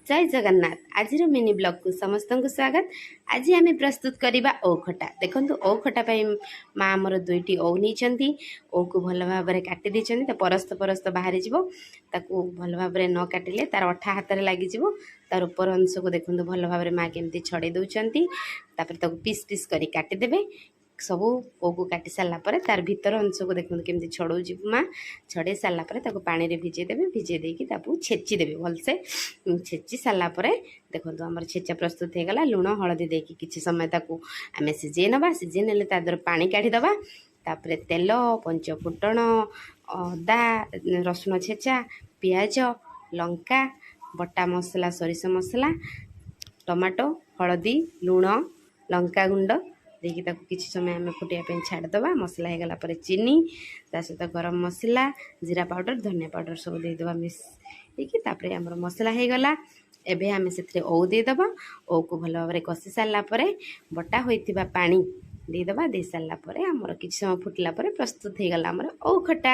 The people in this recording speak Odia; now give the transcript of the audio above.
ଜୟ ଜଗନ୍ନାଥ। ଆଜିର ମିନି ବ୍ଲଗ୍କୁ ସମସ୍ତଙ୍କୁ ସ୍ୱାଗତ। ଆଜି ଆମେ ପ୍ରସ୍ତୁତ କରିବା ଓଉ ଖଟା। ଦେଖନ୍ତୁ, ଓଉ ଖଟା ପାଇଁ ମା ଆମର ଦୁଇଟି ଓଉ ନେଇଛନ୍ତି। ଓଉକୁ ଭଲ ଭାବରେ କାଟି ଦେଇଛନ୍ତି। ତା ପରସ୍ତ ପରସ୍ତ ବାହାରିଯିବ। ତାକୁ ଭଲ ଭାବରେ ନ କାଟିଲେ ତାର ଅଠା ହାତରେ ଲାଗିଯିବ। ତାର ଉପର ଅଂଶକୁ ଦେଖନ୍ତୁ, ଭଲ ଭାବରେ ମା କେମିତି ଛଡ଼େଇ ଦେଉଛନ୍ତି। ତାପରେ ତାକୁ ପିସ୍ ପିସ୍ କରି କାଟିଦେବେ। ସବୁ ଓଉକୁ କାଟି ସାରିଲା ପରେ ତାର ଭିତର ଅଂଶକୁ ଦେଖନ୍ତୁ, କେମିତି ଛଡ଼ଉଛି ମା। ଛଡ଼େଇ ସାରିଲା ପରେ ତାକୁ ପାଣିରେ ଭିଜେଇ ଦେବେ। ଭିଜେଇ ଦେଇକି ତାକୁ ଛେଚି ଦେବେ ଭଲସେ। ଛେଚି ସାରିଲା ପରେ ଦେଖନ୍ତୁ, ଆମର ଛେଚା ପ୍ରସ୍ତୁତ ହେଇଗଲା। ଲୁଣ ହଳଦୀ ଦେଇକି କିଛି ସମୟ ତାକୁ ଆମେ ସିଝେଇ ନେବା। ସିଝେଇ ନେଲେ ତା ଦେହରେ ପାଣି କାଢ଼ିଦେବା। ତାପରେ ତେଲ, ପଞ୍ଚ ଫୁଟଣ, ଅଦା ରସୁଣ ଛେଚା, ପିଆଜ, ଲଙ୍କା, ବଟା ମସଲା, ସୋରିଷ ମସଲା, ଟମାଟୋ, ହଳଦୀ, ଲୁଣ, ଲଙ୍କାଗୁଣ୍ଡ ଦେଇକି ତାକୁ କିଛି ସମୟ ଆମେ ଫୁଟିବା ପାଇଁ ଛାଡ଼ିଦେବା। ମସଲା ହେଇଗଲା ପରେ ଚିନି, ତା ସହିତ ଗରମ ମସଲା, ଜିରା ପାଉଡ଼ର, ଧନିଆ ପାଉଡ଼ର ସବୁ ଦେଇଦେବା ମିଶେଇକି। ତାପରେ ଆମର ମସଲା ହେଇଗଲା। ଏବେ ଆମେ ସେଥିରେ ଓଉ ଦେଇଦେବା। ଓଉକୁ ଭଲ ଭାବରେ କଷି ସାରିଲା ପରେ ବଟା ହୋଇଥିବା ପାଣି ଦେଇଦେବା। ଦେଇ ସାରିଲା ପରେ ଆମର କିଛି ସମୟ ଫୁଟିଲା ପରେ ପ୍ରସ୍ତୁତ ହେଇଗଲା ଆମର ଓଉ ଖଟା।